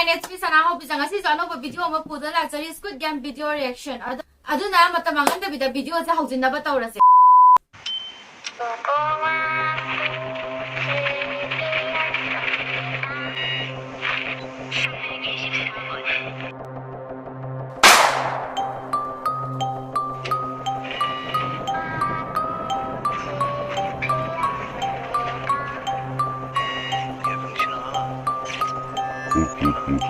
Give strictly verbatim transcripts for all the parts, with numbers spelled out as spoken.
ꯑꯩꯅ S P ꯁꯅꯥꯍꯧꯕꯤꯗ ꯉꯁꯤꯁꯨ ꯑꯅꯧꯕ ꯚꯤꯗꯤꯑꯣ ꯑꯃ ꯄꯨꯗꯨꯅ ꯂꯥꯛꯆꯔꯤ, Squid Game video reaction꯫ ꯑꯗꯨ, ꯑꯗꯨꯅ ꯃꯇꯝ ꯃꯥꯡꯍꯟꯗꯕꯤꯗ ꯚꯤꯗꯤꯑꯣꯁꯦ ꯍꯧꯖꯤꯟꯅꯕ ꯇꯧꯔꯁꯦ꯫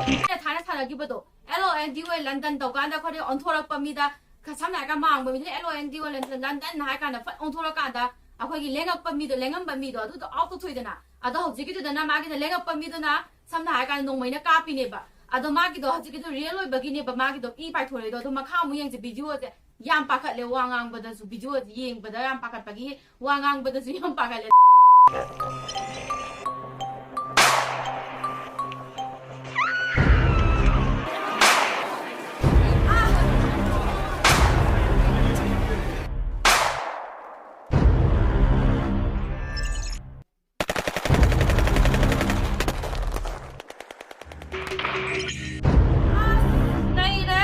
ꯑꯩꯅ ꯊꯥꯏꯅ ꯁꯥꯟꯅꯈꯤꯕꯗꯣ, L O N D O London ꯇꯧꯀꯥꯟꯗ ꯑꯩꯈꯣꯏꯗꯤ ꯑꯣꯟꯊꯣꯔꯛꯄ ꯃꯤꯗ, ꯈ-, ꯁꯝꯅ ꯍꯥꯏꯔꯒ ꯃꯥꯡꯕ ꯃꯤꯗꯨꯅ L O N D O London, London ꯍꯥꯏꯔ ꯀꯥꯟꯗ ꯐꯠ ꯑꯣꯟꯊꯣꯔꯛꯀꯥꯟꯗ ꯑꯩꯈꯣꯏꯒꯤ ꯂꯦꯡꯉꯛꯄ ꯃꯤꯗꯣ, ꯂꯦꯡꯉꯝꯕ ꯃꯤꯗꯣ ꯑꯗꯨꯗꯣ ꯑꯥꯎꯠ ꯇꯧꯊꯣꯛꯏꯗꯅ꯫ ꯑꯗꯣ ꯍꯧꯖꯤꯛꯀꯤꯗꯨꯗꯅ ꯃꯥꯒꯤꯗ ꯂꯦꯡꯉꯛꯄ ꯃꯤꯗꯨꯅ ꯁꯝꯅ ꯍꯥꯏꯔ ꯀꯥꯟꯗ ꯅꯣꯡꯃꯩꯅ ꯀꯥꯞꯄꯤꯅꯦꯕ꯫ ꯑꯗꯣ ꯃꯥꯒꯤꯗꯣ ꯍꯧꯖꯤꯛꯀꯤꯗꯣ ꯔꯤꯌꯦꯜ ꯑꯣꯏꯕꯒꯤꯅꯦꯕ ꯃꯥꯒꯤꯗꯣ ꯏ ꯄꯥꯏꯊꯣꯔꯛꯏꯗꯣ꯫ ꯑꯗꯣ ꯃꯈꯥ ꯑꯃꯨꯛ ꯌꯦꯡꯁꯦ ꯚꯤꯗꯤꯑꯣꯁꯦ꯫ ꯌꯥꯝ ꯄꯥꯈꯠꯂꯦ ꯋꯥ ꯉꯥꯡꯕꯗꯁꯨ, ꯚꯤꯗꯤꯑꯣꯁꯦ ꯌꯦꯡꯕꯗ ꯌꯥꯝ ꯄꯥꯈꯠꯄꯒꯤ ꯋꯥ ꯉꯥꯡꯕꯗꯁꯨ ꯌꯥꯝ ꯄꯥꯈꯠꯂꯦ꯫ ꯅꯩꯔꯦ꯫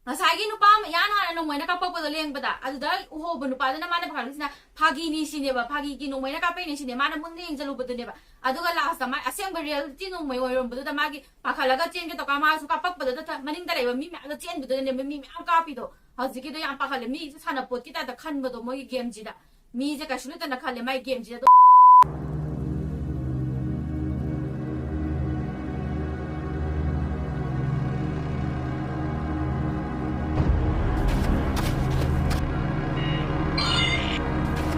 ꯉꯁꯥꯏꯒꯤ ꯅꯨꯄꯥ ꯑꯃ ꯏꯍꯥꯟ ꯍꯥꯟꯅ ꯅꯣꯡꯃꯩꯅ ꯀꯥꯞꯄꯛꯄꯗꯣ ꯂꯦꯡꯕꯗ, ꯑꯗꯨꯗ ꯎꯍꯧꯕ ꯅꯨꯄꯥꯗꯨꯅ ꯃꯥꯅ ꯄꯥꯈꯠꯂꯤꯁꯤꯅ ꯐꯥꯒꯤꯅꯤ ꯁꯤꯅꯦꯕ, ꯐꯥꯒꯤꯒꯤ ꯅꯣꯡꯃꯩꯅ ꯀꯥꯞꯄꯛꯏꯅꯦ ꯁꯤꯅꯦ ꯃꯥꯅ ꯃꯨꯟꯅ ꯌꯦꯡꯁꯤꯜꯂꯨꯕꯗꯨꯅꯦꯕ꯫ ꯑꯗꯨꯒ ꯂꯥꯁꯇ ꯃꯥ ꯑꯁꯦꯡꯕ ꯔꯤꯌꯦꯂꯤꯇꯤ ꯅꯣꯡꯃꯩ ꯑꯣꯏꯔꯝꯕꯗꯨꯗ ꯃꯥꯒꯤ ꯄꯥꯈꯠꯂꯒ ꯆꯦꯟꯒꯦ ꯇꯧꯀꯥꯟ ꯃꯥꯁꯨ ꯀꯥꯞꯄꯛꯄꯗꯨꯗ ꯊ-, ꯃꯅꯤꯡꯗ ꯂꯩꯕ ꯃꯤ ꯃꯌꯥꯝꯗꯣ ꯆꯦꯟꯕꯗꯨꯗꯅꯦꯕ ꯃꯤ ꯃꯌꯥꯝ ꯀꯥꯞꯄꯤꯗꯣ꯫ ꯍꯧꯖꯤꯛꯀꯤꯗꯣ ꯌꯥꯝ ꯄꯥꯈꯠꯂꯦ, ꯃꯤꯁꯨ ꯁꯥꯟꯅꯄꯣꯠꯀꯤ ꯇꯥꯏꯞꯇ ꯈꯟꯕꯗꯣ ꯃꯣꯏꯒꯤ ꯒꯦꯝꯁꯤꯗ꯫ ꯃꯤꯁꯦ ꯀꯩꯁꯨ ꯅꯠꯇꯅ ꯈꯜꯂꯦ ꯃꯥꯏ ꯒꯦꯝꯁꯤꯗ ꯑꯗꯨꯝ꯫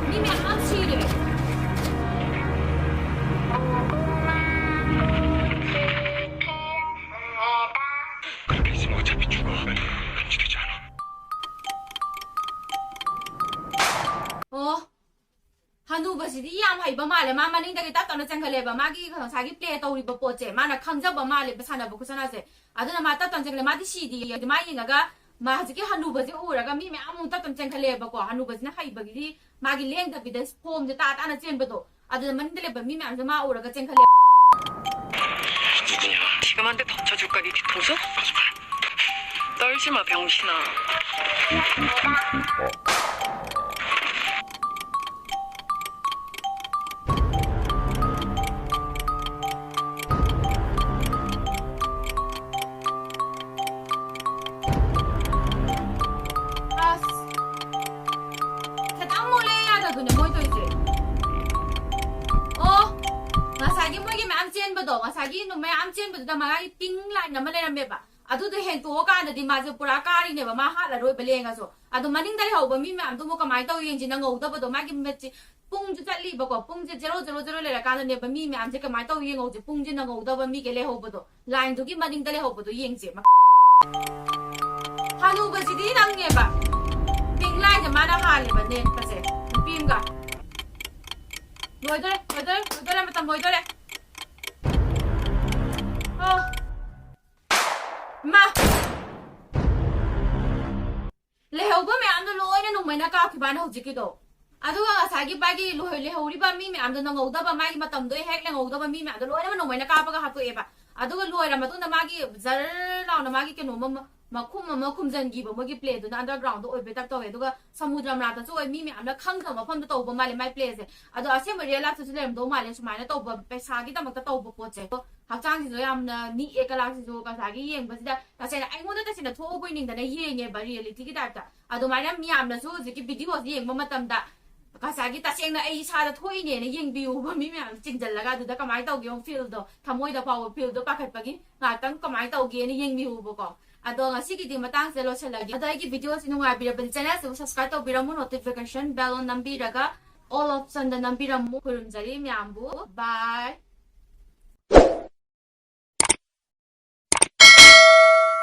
ꯃꯤ ꯃꯌꯥꯝ ꯁꯤꯔꯦ꯫ ꯀꯔꯤꯁꯤꯅ ꯑꯣꯖꯥ ꯄꯤꯆꯨꯒ ꯂꯝꯖꯤꯗ ꯆꯥꯔꯣ꯫ ꯑꯣ, ꯍꯅꯨꯕꯁꯤꯗꯤ ꯌꯥꯝ ꯍꯩꯕ ꯃꯥꯜꯂꯦ꯫ ꯃꯥ ꯃꯅꯤꯡꯗꯒꯤ ꯇꯞ ꯇꯞꯅ ꯆꯦꯟꯈꯠꯂꯦꯕ꯫ ꯃꯥꯒꯤ ꯉꯁꯥꯏꯒꯤ ꯄ꯭ꯂꯦ ꯇꯧꯔꯤꯕ ꯄꯣꯠꯁꯦ ꯃꯥꯅ ꯈꯪꯖꯕ ꯃꯥꯜꯂꯦꯕ, ꯁꯥꯟꯅꯕ ꯈꯨꯠꯁꯥꯟꯅꯁꯦ꯫ ꯑꯗꯨꯅ ꯃꯥ ꯇꯞ ꯇꯞꯅ ꯆꯦꯟꯈꯠꯂꯦ꯫ ꯃꯥꯗꯤ ꯁꯤꯗꯤ ꯃꯥ ꯌꯦꯡꯉꯒ ꯃꯥ ꯍꯧꯖꯤꯛꯀꯤ ꯍꯅꯨꯕꯁꯦ ꯎꯔꯒ ꯃꯤ ꯃꯌꯥꯝ ꯑꯃꯨꯛ ꯇꯞ ꯇꯞꯅ ꯆꯦꯟꯈꯠꯂꯛꯑꯦꯕꯀꯣ꯫ ꯍꯅꯨꯕꯁꯤꯅ ꯍꯩꯕꯒꯤꯗꯤ ꯃꯥꯒꯤ ꯂꯦꯡꯗꯕꯤꯗ ꯐꯣꯝꯁꯦ ꯇꯥ ꯇꯥꯅ ꯆꯦꯟꯕꯗꯣ꯫ ꯑꯗꯨꯗ ꯃꯅꯤꯡꯗ ꯂꯩꯕ ꯃꯤ ꯃꯌꯥꯝꯁꯦ ꯃꯥ ꯎꯔꯒ ꯆꯦꯟꯈꯠꯂꯛꯑꯦ꯫ 한 대 더 쳐줄까, 네 뒤통수? 떨지 마, 병신아. ꯑꯁ, ꯈꯤꯇꯪ ꯃꯣꯠꯂꯦ ꯌꯥꯗꯕꯗꯨꯅꯦ ꯃꯣꯏ ꯇꯧꯔꯤꯁꯦ꯫ ꯑꯣ, ꯉꯁꯥꯏꯒꯤ ꯃꯣꯏꯒꯤ ꯃꯌꯥꯝ ꯆꯦꯟꯕꯗꯣ, ꯉꯁꯥꯏꯒꯤ ꯅꯨ-, ꯃꯌꯥꯝ ꯆꯦꯟꯕꯗꯨꯗ ꯃꯥꯒꯤ pink line ꯑꯃ ꯂꯩꯔꯝꯃꯦꯕ꯫ ꯑꯗꯨꯗꯣ ꯍꯦꯟꯇꯣꯛꯑꯀꯥꯟꯗꯗꯤ ꯃꯥꯁꯦ ꯄꯨꯔꯥ ꯀꯥꯔꯤꯅꯦꯕ, ꯃꯥ ꯍꯥꯠꯂꯔꯣꯏꯕ ꯂꯦꯡꯉꯁꯨ꯫ ꯑꯗꯣ ꯃꯅꯤꯡꯗ ꯂꯩꯍꯧꯕ ꯃꯤ ꯃꯌꯥꯝꯗꯨꯕꯨ ꯀꯃꯥꯏꯅ ꯇꯧꯔꯤ ꯌꯦꯡꯁꯤ, ꯅꯪꯍꯧꯗꯕꯗꯣ, ꯃꯥꯒꯤ ꯃꯦꯆꯤꯟ ꯄꯨꯡꯁꯨ ꯆꯠꯂꯤꯕꯀꯣ, ꯄꯨꯡꯁꯦ zero zero zero ꯂꯩꯔꯀꯥꯟꯗꯅꯦꯕ ꯃꯤ ꯃꯌꯥꯝꯁꯦ ꯀꯃꯥꯏꯅ ꯇꯧꯔꯤ ꯌꯦꯡꯍꯧꯁꯦ, ꯄꯨꯡꯁꯦ ꯅꯪꯍꯧꯗꯕ ꯃꯤꯒꯩ ꯂꯩꯍꯧꯕꯗꯣ, lineꯗꯨꯒꯤ ꯃꯅꯤꯡꯗ ꯂꯩꯍꯧꯕꯗꯣ ꯌꯦꯡꯁꯦ꯫ ꯍꯅꯨꯕꯁꯤꯗꯤ ꯅꯪꯅꯦꯕ, pink lineꯁꯦ ꯃꯥꯅ ꯍꯥꯜꯂꯦꯕ ꯅꯦꯠꯄꯁꯦ, ꯅꯨꯄꯤ ꯑꯃꯒ꯫ ꯂꯣꯏꯗꯣꯔꯦ, ꯂꯣꯏꯗꯣꯔꯦ, ꯂꯣꯏꯗꯣꯔꯦ, ꯃꯇꯝ ꯂꯣꯏꯗꯣꯔꯦ꯫ ꯑꯣ꯫ ꯏꯃꯥ! ꯂꯩꯍꯧꯕ ꯃꯌꯥꯝꯗꯣ ꯂꯣꯏꯅ ꯅꯣꯡꯃꯩꯅ ꯀꯥꯞꯈꯤꯕꯅ ꯍꯧꯖꯤꯛꯀꯤꯗꯣ꯫ ꯑꯗꯨꯒ ꯉꯁꯥꯏꯒꯤ ꯃꯥꯒꯤ ꯂꯣꯏ-, ꯂꯩꯍꯧꯔꯤꯕ ꯃꯤ ꯃꯌꯥꯝꯗꯣ ꯅꯪꯍꯧꯗꯕ, ꯃꯥꯒꯤ ꯃꯇꯝꯗꯣ ꯍꯦꯛ ꯅꯪꯍꯧꯗꯕ ꯃꯤ ꯃꯌꯥꯝꯗꯣ ꯂꯣꯏꯅꯃꯛ ꯅꯣꯡꯃꯩꯅ ꯀꯥꯞꯄꯒ ꯍꯥꯠꯇꯣꯛꯑꯦꯕ꯫ ꯑꯗꯨꯒ ꯂꯣꯏꯔ ꯃꯇꯨꯡꯗ ꯃꯥꯒꯤ ꯖꯔ ꯂꯥꯎꯅ ꯃꯥꯒꯤ ꯀꯩꯅꯣꯝꯃ ꯃ-, ꯃꯈꯨꯝ ꯑꯃ ꯈꯨꯝꯖꯟꯈꯤꯕ ꯃꯣꯏꯒꯤ playꯗꯨꯅ undergroundꯗ ꯑꯣꯏꯕꯩ type ꯇꯧꯋꯦ꯫ ꯑꯗꯨꯒ ꯁꯃꯨꯗ꯭ꯔ ꯃꯅꯥꯛꯇꯁꯨ ꯑꯣꯏ, ꯃꯤ ꯃꯌꯥꯝꯅ ꯈꯪꯗꯕ ꯃꯐꯝꯗ ꯇꯧꯕ ꯃꯥꯜꯂꯦ ꯃꯥꯏ playꯁꯦ꯫ ꯑꯗꯣ ꯑꯁꯦꯡꯕ real lifeꯇꯁꯨ ꯂꯩꯔꯝꯗꯧ ꯃꯥꯜꯂꯦ ꯁꯨꯃꯥꯏꯅ ꯇꯧꯕ, ꯄꯩꯁꯥꯒꯤꯗꯃꯛꯇ ꯇꯧꯕ ꯄꯣꯠꯁꯦ꯫ ꯑꯗꯣ ꯍꯛꯆꯥꯡꯁꯤꯁꯨ ꯌꯥꯝꯅ ꯅꯤꯛꯑꯦ, ꯀꯂꯥꯛꯁꯤꯁꯨ ꯉꯁꯥꯏꯒꯤ ꯌꯦꯡꯕꯁꯤꯗ ꯇꯁꯦꯡꯅ ꯑꯩꯉꯣꯟꯗ ꯇꯁꯦꯡꯅ ꯊꯣꯛꯑꯕꯣꯏ ꯅꯤꯡꯗꯅ ꯌꯦꯡꯉꯦꯕ, realityꯒꯤ typeꯇ꯫ ꯑꯗꯨꯃꯥꯏꯅ ꯃꯌꯥꯝꯅꯁꯨ ꯍꯧꯖꯤꯛꯀꯤ videoꯁꯤ ꯌꯦꯡꯕ ꯃꯇꯝꯗ ꯉꯁꯥꯏꯒꯤ ꯇꯁꯦꯡꯅ ꯑꯩ ꯏꯁꯥꯗ ꯊꯣꯛꯏꯅꯦꯅ ꯌꯦꯡꯕꯤꯌꯨꯕ, ꯃꯤ ꯃꯌꯥꯝ ꯆꯤꯡꯁꯤꯜꯂꯒ ꯑꯗꯨꯗ ꯀꯃꯥꯏꯅ ꯇꯧꯒꯦ ꯌꯦꯡꯉꯨ, feelꯗꯣ, ꯊꯃꯣꯏꯗ ꯐꯥꯎꯕ feelꯗꯣ, ꯄꯥꯈꯠꯄꯒꯤ ꯉꯥꯏꯍꯥꯛꯇꯪ ꯀꯃꯥꯏꯅ ꯇꯧꯒꯦꯅ ꯌꯦꯡꯕꯤꯌꯨꯕꯀꯣ꯫ ꯑꯗꯣ ꯉꯁꯤꯒꯤꯗꯤ ꯃꯇꯥꯡꯁꯤꯗ ꯂꯣꯏꯁꯤꯜꯂꯒꯦ꯫ ꯑꯗꯣ ꯑꯩꯒꯤ videoꯁꯤ ꯅꯨꯡꯉꯥꯏꯕꯤꯔꯕꯗꯤ channelꯁꯤꯕꯨ subscribe ꯇꯧꯕꯤꯔꯝꯃꯨ, notification bell on ꯅꯝꯕꯤꯔꯒ all optionꯗ ꯅꯝꯕꯤꯔꯝꯃꯨ꯫ ꯈꯨꯔꯨꯝꯖꯔꯤ ꯃꯌꯥꯝꯕꯨ꯫ Bye꯫